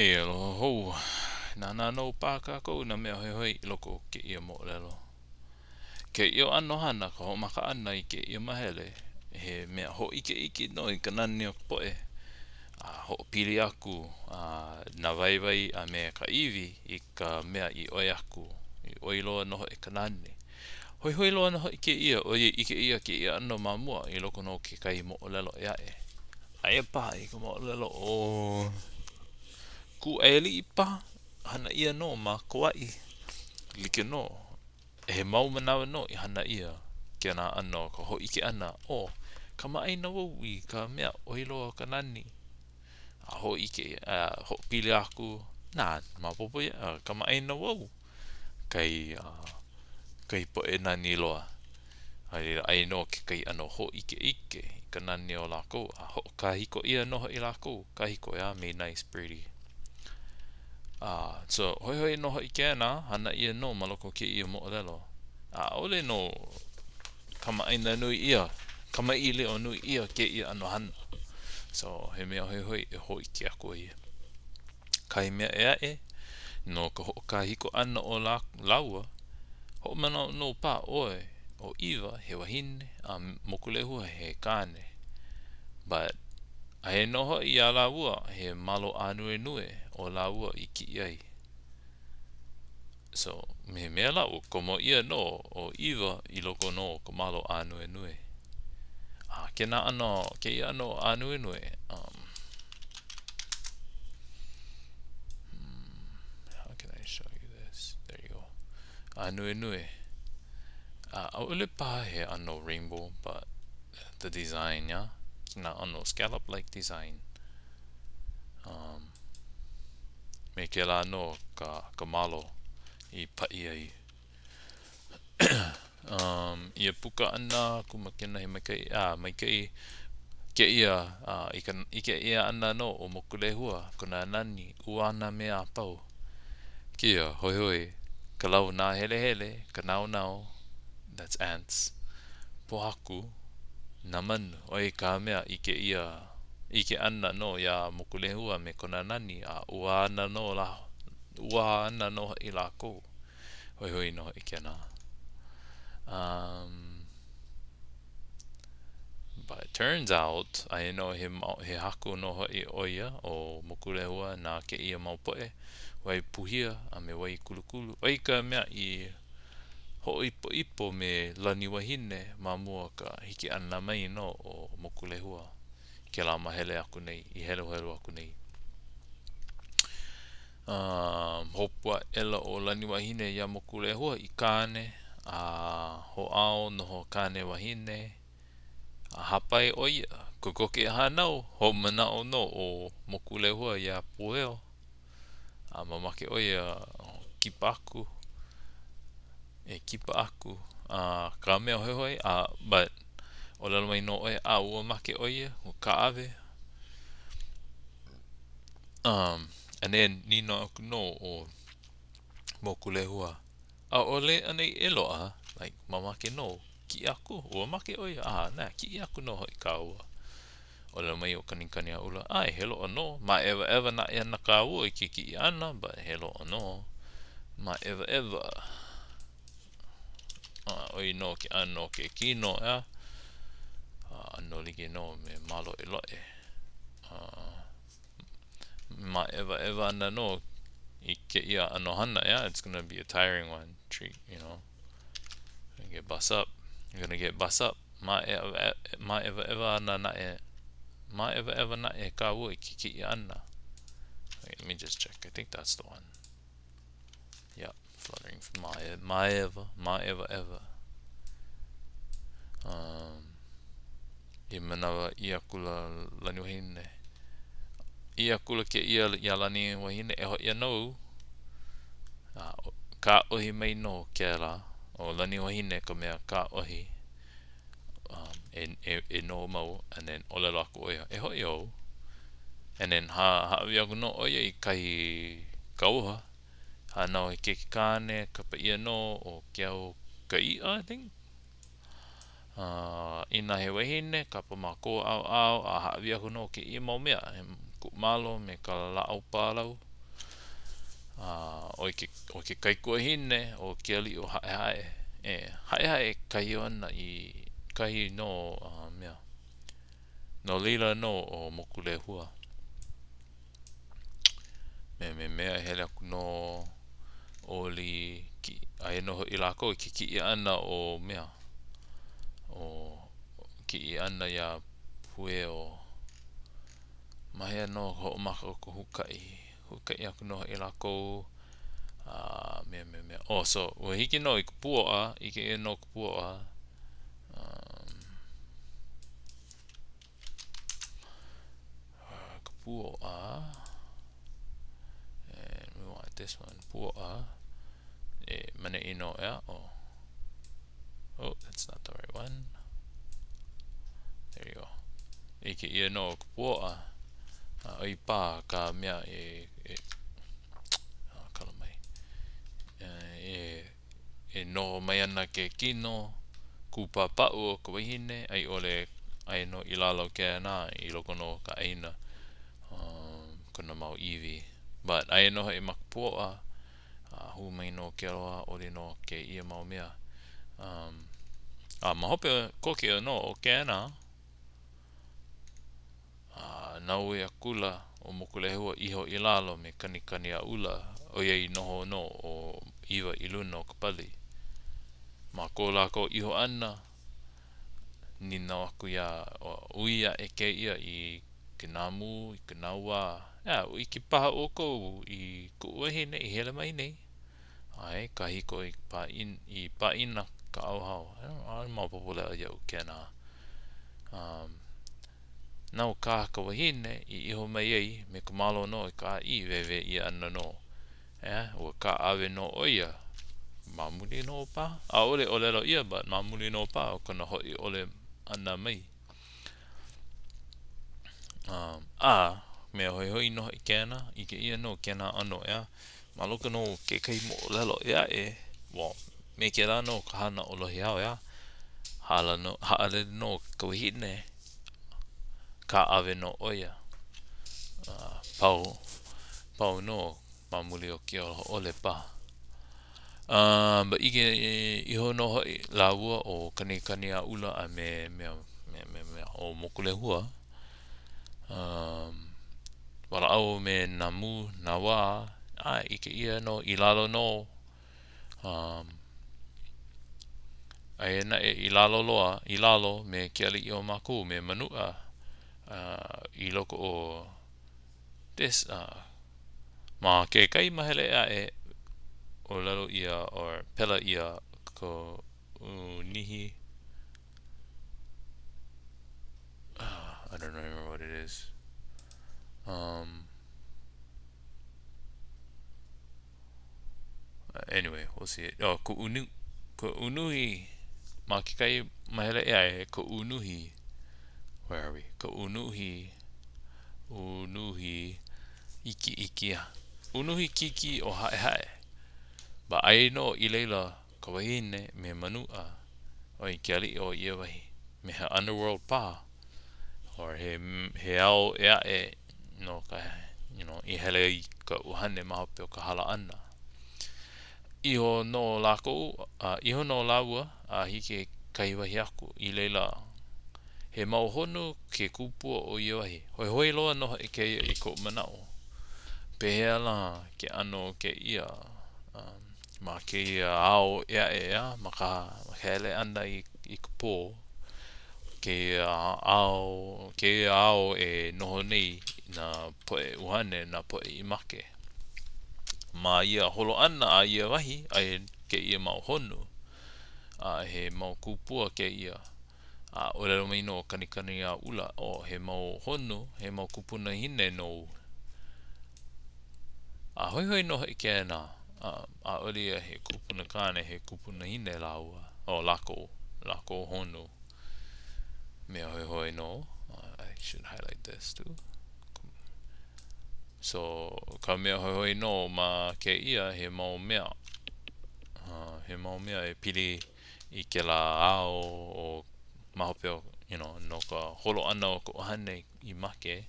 E aloha hou. Nānā nō paha kākou i nā mea hoihoi i loko o kēia moʻolelo. Kēia ʻano hana ka hoʻomaka ʻana i kēia mahele, he mea hōʻikeʻike nō i ka nani o ka poʻe a hoʻopili aku a nā waiwai a me ka iwi i ka mea i ʻoi aku, i ʻoi loa nō hoʻi ka nani. Hoihoi loa nō hoʻi kēia ʻoiai ʻike ʻia kēia ʻano ma mua i loko nō o kekahi moʻolelo ʻē aʻe. Aia paha i ka moʻolelo ʻo Kūʻaialii paha, hana ʻia nō ma Kauaʻi. Like nō, he mau manawa nō i hana ʻia kēlā ʻano ka hōʻike ʻana, ʻo kamaʻāina wau i ka mea ʻoi loa o ka nani. A hōʻike, a hoʻopili aku, nā, maopopo iaʻu, kamaʻāina wau kai, kahi poʻe nani loa. A laila, aia nō kekahi ʻano hōʻikeʻike i ka nani o lākou, a hoʻokāhiko ʻia nō hoʻi lākou, kāhiko, ʻeā, made nice, pretty. A, so, hoihoi nō hoʻi kēnā, hana ʻia nō ma loko o kēia moʻolelo. ʻAʻole nō kamaʻāina nui ʻia, kamaʻilio nui ʻia kēia ʻano hana. So, he mea hoihoi e hōʻike aku ai. Kahi mea ʻē aʻe, no ka hoʻokāhiko ʻana o lāua, hoʻomanaʻo nō paha ʻoe ʻo ʻIwa he wahine a Mokulehua he kāne. But, aia nō hoʻi iā lāua he malo ānuenue o lāua i kiʻi ai. So, me he mea lā, ua komo ʻia nō ʻo ʻIwa i loko nō o ka malo ānuenue. A kēnā ʻano, kēia ʻano ānuenue, um, hmm, how can I show you this? There you go. Ānuenue. Uh, ʻaʻole paha he ʻano rainbow, but the design, yeah? Kēnā ʻano scallop-like design. Um, me kēlā nō ka, ka malo i paʻi ai. um, ia puka ʻana kūmakena he maikaʻi, a maikaʻi kēia uh, i ka ʻike ʻia ʻana nō o Mokulehua, kona nani, ʻuā nā mea a pau. Kēia, hoihoi, ka lau nāhelehele, ka naonao, that's ants, pōhaku, nā manu, ʻo ia ka mea i ʻike ʻia ʻike ʻana nō iā Mokulehua me kona nani, a ʻuā ana nō lā, ʻuā ana nō hoʻi lākou. Hoihoi nō hoʻi kēnā. Um, but it turns out, aia nō he, he haku nō hoʻi ʻo ia, ʻo Mokulehua na kēia mau poʻe, Waipuhia a me Waikulukulu. ʻO ia ka mea i hoʻoipoʻipo me Laniwahine ma mua o ka hiki ʻana mai nō o Mokulehua i kēlā mahele aku nei, i heluhelu aku nei. A hopu aʻela ʻo Laniwahine iā Mokulehua i kāne, a hoʻāo noho kāne wahine, a hāpai ʻo ia, kokoke e hānau, hoʻomanaʻo nō ʻo Mokulehua iā Pueo. A mamake ʻo ia kipa aku, e kipa aku a ka mea hoihoi, a but ʻōlelo mai nō ʻoe, a ua make ʻo ia, ua kāʻawe. Um, and then nīnau aku nō ʻo Mokulehua, ʻAʻole anei e loaʻa? Like, mamake nō, kiʻi aku, ua make ʻo ia, a nā, kiʻi aku nō hoʻi kāua. ʻŌlelo mai ʻo Kanikaniaʻula, ʻAe, he loaʻa nō. Māʻewaʻewa naʻe ana kāua i ke kiʻi ʻana, but he loaʻa nō. Māʻewaʻewa. A, ʻo ia nō ke ʻano o ke kino, ʻeā? A, ʻano like nō me māloʻeloʻe. A, māʻewaʻewa ana nō i kēia ʻano hana, ʻeā? It's gonna be a tiring one, treat, you know. Gonna get bust up. You're gonna get bust up. Māʻewaʻewa ana naʻe, māʻewaʻewa naʻe kāua i ke kiʻi ʻana. Wait, let me just check. I think that's the one. Yep, fluttering from māewa, māʻewaʻewa. Um, ia manawa ʻī akula Laniwahine. ʻĪ akula kēia iā Laniwahine, e hoʻi ana au. A kāʻohi mai nō kēlā, ʻo Laniwahine ka mea kāʻohi um, e, e, e noho mau, and then ʻōlelo aku ʻo ia, e hoʻi au. And then hā, hāʻawi aku nō ʻo ia i kahi kauoha, hānau he keiki kāne, kapa ʻia nō ʻo Keaukaiʻa, I think. Uh, inā he wahine, kapa ma kou ʻaoʻao, a hāʻawi aku nō kēia mau mea, he kuʻu malo me ka lāʻau pālau. A ʻo ke, ʻo ke kaikuahine o ke aliʻi o Haʻehaʻe, e, Haʻehaʻe kahi ana i kahi nō a mea. No laila nō ʻo Mokulehua. Me me mea e hele aku nō oli ki, aia nō hoʻi lākou i ke kiʻi ʻana o mea, o kiʻi ʻana iā Pueo. Ma hea nō hoʻomaka o ka huakaʻi? Huakaʻi aku nō hoʻi lākou a mea mea mea. Oh, so, ua hiki nō i ka puaʻa, ʻike ʻia nō ka puaʻa. Um, ka puaʻa. And we want this one, puaʻa. E maneʻi nō, ʻeā? Oh. Oh, that's not the right one. There you go. ʻIke ʻia nō ka puaʻa. A ʻoi pā ka mea e, e oh, kala mai. E, e noho mai ana ke kino kūpapaʻu o ka wahine, a i ʻole aia nō i lalo kēnā i loko nō o ka ʻāina um, kona mau iwi. But aia nō hoʻi ma ka puaʻa, a hū mai nō ke aloha, ʻole nō kēia mau mea. Um, a ma hope koke nō o kēnā, A naue akula ʻo Mokulehua iho i lalo me Kanikaniaʻula, ʻoiai noho nō ʻo ʻIwa i luna o ka pali. Ma ko lākou iho ʻana, nīnau aku iā ui aʻe kēia i ke nāmū, i ka nauā, ʻEā, ua ʻike paha ʻoukou i kuʻu wahine i hele mai nei? ʻAe, kāhiko i i pāʻina ka ʻauhau. ʻAʻole maopopo leʻa iaʻu kēnā. Um, nau kā ka wahine i iho mai ai me ka malo nō i ka ʻāʻī, wēwē ʻia ana nō. ʻEā, ua kāʻawe nō ʻo ia. Ma muli nō paha? ʻAʻole ʻōlelo ʻia, but ma muli nō paha o kona hoʻi ʻole ʻana mai. Um, a, mea hoihoi nō hoʻi kēnā, ʻike ʻia nō kēnā ʻano, ʻeā, ma loko nō o kekahi moʻolelo ʻē aʻe, well, me kēlā nō ka hana o Lohiʻau, ʻeā, hala nō, haʻalele nō ka wahine, kāʻawe nō ʻo ia. Uh, pau, pau nō ma muli o ke aloha ʻole paha. Um, but ʻike iho nō hoʻi lāua ʻo Kanikaniaʻula a me mea, me, me, me, ʻo Mokulehua. Um, walaʻau me nā mū, nā wā, a ʻike ʻia nō i lalo nō. Um, aia naʻe i lalo loa, i lalo me ke aliʻi o mākou, me Manuʻa, uh, i loko o this, uh, Ma kekahi mahele ʻē aʻe, ʻōlelo ʻia or pela ʻia ka ʻūnihi I don't remember what it is. Um, anyway, we'll see it. Oh, ka unu, ka unuhi, ma kekahi mahele ʻē aʻe, ka unuhi, where are we? Ka unuhi, unuhi ikiiki a unuhi kiki o Haʻehaʻe. But aia nō i laila ka wahine me Manuʻa, ʻo ia ke aliʻi o ia wahi, me he underworld paha, or he, he ao ʻē aʻe no ka, you know, i hele ai ka ʻuhane ma hope o ka hala ʻana. Iho nō lākou, a iho nō lāua a hiki i kahi wahi aku i laila he mau honu ke kupua o ia wahi. Hoihoi loa nō hoʻi kēia i koʻu manaʻo. Pehea lā ke ʻano o kēia um, ma kēia ao ʻē aʻe ʻeā, ma ka hele ʻana i, i ka pō, kēia ao, kēia ao e noho nei nā poʻe ʻuhane, nā poʻe i make. Ma ia holo ʻana a ia wahi, aia kēia mau honu, a he mau kupua kēia. A ʻōlelo mai nō Kanikaniaʻula, oh, he mau honu, he mau kupunahine nou. A hoihoi nō hoʻi kēnā, ʻaʻole ia he kupuna kāne, he kupunahine lāua, oh, lākou, lākou honu. Mea hoihoi nō. I should highlight this too. So, ka mea hoihoi nō ma kēia, he mau mea, uh, he mau mea e pili i kēlā ao o ma hope o, you know, no ka holo ʻana o ka ʻuhane i make,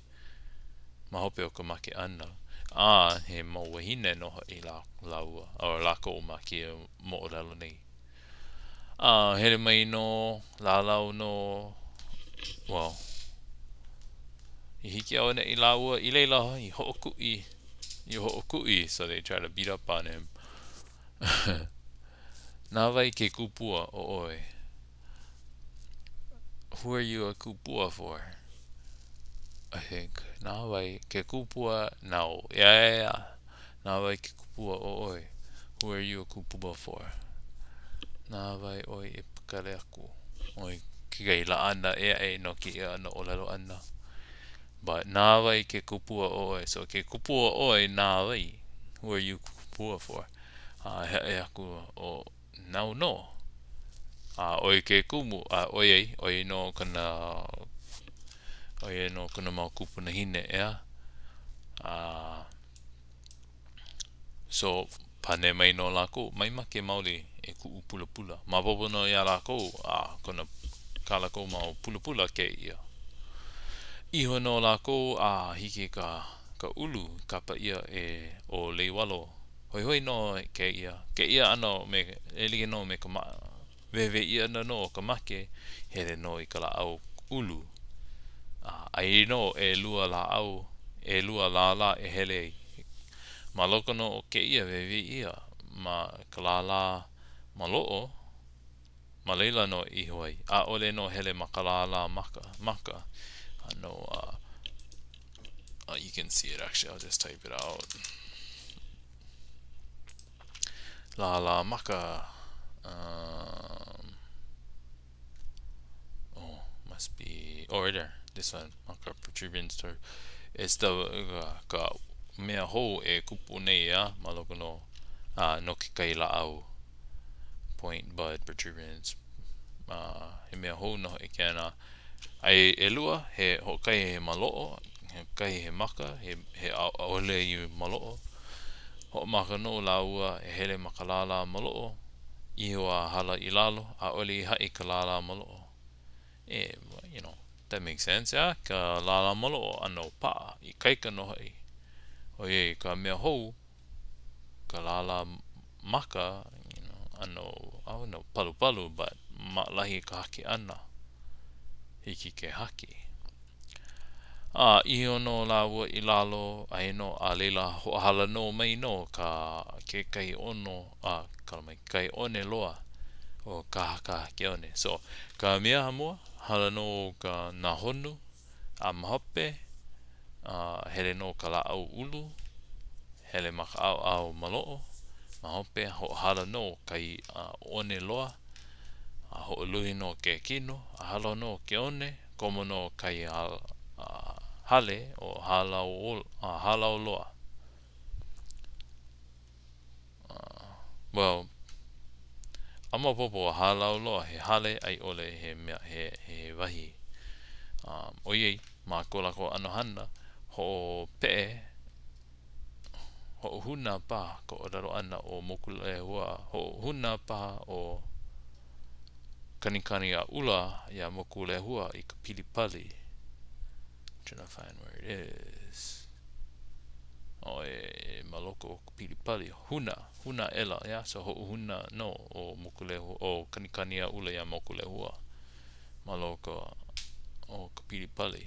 ma hope o ka make ʻana. A he mau wāhine nō hoʻi lāua, or lākou ma kēia moʻolelo nei. A hele mai nō, lālau nō, well, i hiki auaneʻi lāua i laila i hoʻokuʻi, i hoʻokuʻi, so they try to beat up on him. Na wai ke kupua o ʻoe? Who are you a kupua for? I think. Na wai ke kupua nāu. Yeah, yeah, yeah. Na wai ke kupua o ʻoe? Who are you a kupua for? Na wai ʻoe e pakele aku? ʻOi kekahi laʻana ʻē aʻe no kēia ʻano ʻōlelo ʻana. But na wai ke kupua o ʻoe? So ke kupua ʻoe na wai? Who are you kupua for? A haʻi aku ʻo nāu nō. A ʻoe ke kumu, a ʻoiai, ʻo ia nō kona, ʻo ia nō kona mau kūpunahine, ʻeā? A so, pane mai nō lākou, mai make maoli e kuʻu pulapula. Maopopo nō iā lākou, a kona, kā lākou mau pulapula kēia. Iho nō lākou a hiki ka, ka ʻulu, kapa ʻia e ʻo Leiwalo. Hoihoi nō kēia, kēia ʻano me, e like nō me ka wehewehe ʻia ʻana nō o ka make, hele nō i ka lāʻau ʻulu. A aia nō ʻelua lāʻau, ʻelua lālā e hele ai. Ma loko nō o kēia wehewehe ʻia ma ka lālā maloʻo, ma laila nō e iho ai. ʻAʻole nō hele ma ka lālā maka, maka. ʻAno, uh, uh, you can see it actually, I'll just type it out. Lālā maka. Um, oh, must be, oh, right there. This one, maka protuberance story. It's the, uh, ka mea hou e kupu nei, a, ma loko nō, uh, no kekahi lāʻau. Point bud protuberance. Uh, he mea hou nō hoʻi kēnā. Ai ʻelua, he hoʻokahi he maloʻo, hoʻokahi he maka, he, he ʻaʻole i maloʻo. Hoʻomaka nō lāua e hele ma ka lālā maloʻo, iho a hala i lalo, ʻaʻole i haʻi ka lālā maloʻo. E, you know, that makes sense, ʻeā? Ka lālā maloʻo ʻano paʻa, ikaika nō hoʻi. ʻOiai ka mea hou, ka lālā maka, you know, ʻano, ʻaʻole nō palupalu, but maʻalahi ka haki ʻana. Hiki ke haki. A iho nō lāua i lalo, aia nō, a laila hoʻohala nō mai nō ka kekahi ono, a kala mai, kahi one loa o kahakaha ke one. So, ka mea mua, hala nō ka nā honu, A ma hope, a hele nō ka lāʻau ʻulu, hele ma ka ʻaoʻao maloʻo, ma hope, hoʻohala nō kahi one loa, a hoʻoluhi nō ke kino, a hala nō ke one, komo nō kahi hale ʻo Hālau, Hālauloa. Well, a maopopo ʻo Hālauloa he hale a i ʻole he mea, he, he wahi. Um, ʻoiai, ma ko lākou ʻano hana, hoʻopeʻe, hoʻohūnā paha ka ʻōlelo ʻana o Mokulehua, hoʻohūnā paha ʻo Kanikaniaʻula iā Mokulehua i ka pili pali. Trying to find where it is. Oh, e, ma loko o ka pili pali. Hūnā, hūnā aʻela, yeah? So hoʻohūnā nō ʻo Mokulehu, ʻo Kanikaniaʻula iā Mokulehua ma loko o ka pili pali.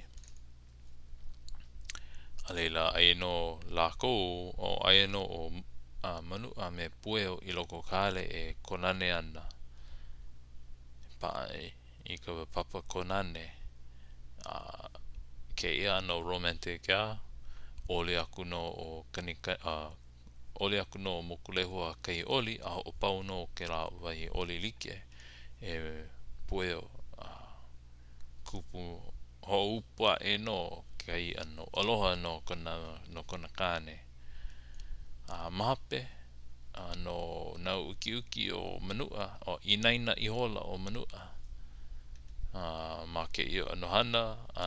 A laila, aia nō lākou, o aia nō ʻo a Manuʻa me Pueo i loko o ka hale e kōnane ana. Paʻa i ka papa kōnane. A kēia ʻano romantic, ʻeā? ʻOli aku nō ʻo Kanika, a ʻoli aku nō ʻo Mokulehua kahi ʻoli a hoʻopau nō kēlā wahi ʻoli like e Pueo a kupu hoʻoʻupu aʻe nō kahi ʻano aloha no kona no kona kāne. A ma hope, ʻano nāukiuki ʻo Manuʻa, o inaina ihola ʻo Manuʻa. A ma kēia ʻano hana, a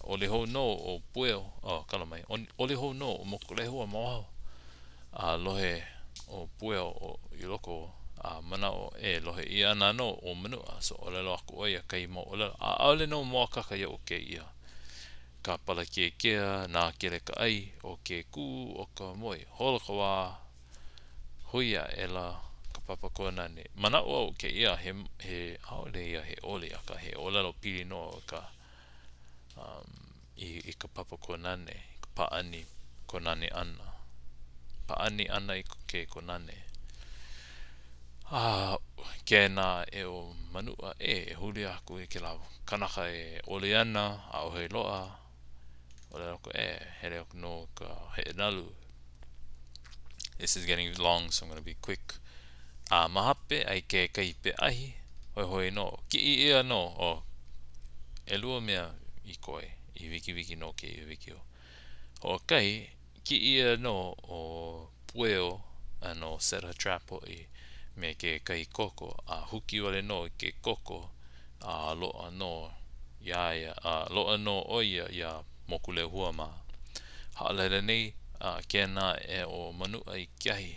ʻoli hou nō ʻo Pueo, oh, kala mai, ʻoli hou nō ʻo Mokulehua ma waho. A lohe ʻo Pueo i loko, a manaʻo e lohe ʻia ana nō ʻo Manuʻa, so ʻōlelo aku ʻo ia kahi mau ʻōlelo. A ʻaʻole nō mōakāka iaʻu kēia. Kāpala kekea, nākele ka ʻai, ʻo ke kū o ka moe. Holo ka wā, hui aʻela ka papa kōnane. Manaʻo au kēia he, he, ʻaʻole ia he oli, akā he ʻōlelo pili nō i ka, um, i, i ka papa kōnane, i ka pāʻani kōnane ʻana. Pāʻani ʻana i ke kōnane. A kēnā aʻe ʻo Manuʻa, e, e huli aku i kēlā kanaka e oli ana, ʻaʻohe loaʻa. ʻŌlelo aku, e, hele aku nō i ka heʻenalu. This is getting long, so I'm gonna be quick. A ma hape, ʻai kekahi peʻahi, hoihoi nō. Kiʻi ʻia nō, oh, ʻelua mea i koe, i wikiwiki nō kēia wikiō. Hoʻokahi, kiʻi ʻia nō ʻo Pueo, a no Set Her Trap hoʻi, me kekahi koko, a huki wale nō i ke koko, a loaʻa nō iā ia, a loaʻa nō ʻo ia iā Mokulehua mā. Haʻalele nei, a kēnā aʻe ʻo Manuʻa i ke ahi,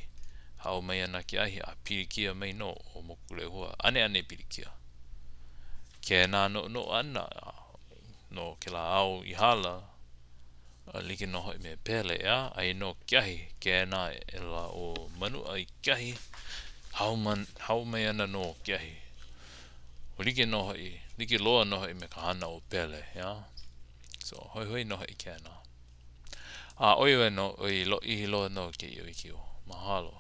hao mai ana ke ahi a pilikia mai nō ʻo Mokulehua, ʻaneʻane pilikia. Kēnā noʻonoʻo ʻana no kēlā ao i hala, A like nō hoʻi me Pele, ʻeā, aia nō ke ahi, kēnā aʻela ʻo Manuʻa i ke ahi, hao man, hao mai ana nō ke ahi. Ua like nō hoʻi, like loa nō hoʻi me ka hana o Pele, ʻeā. So, hoihoi nō hoʻi kēnā. A ʻoi wale nō, ʻoi lōʻihi loa nō kēia wikiō. Mahalo.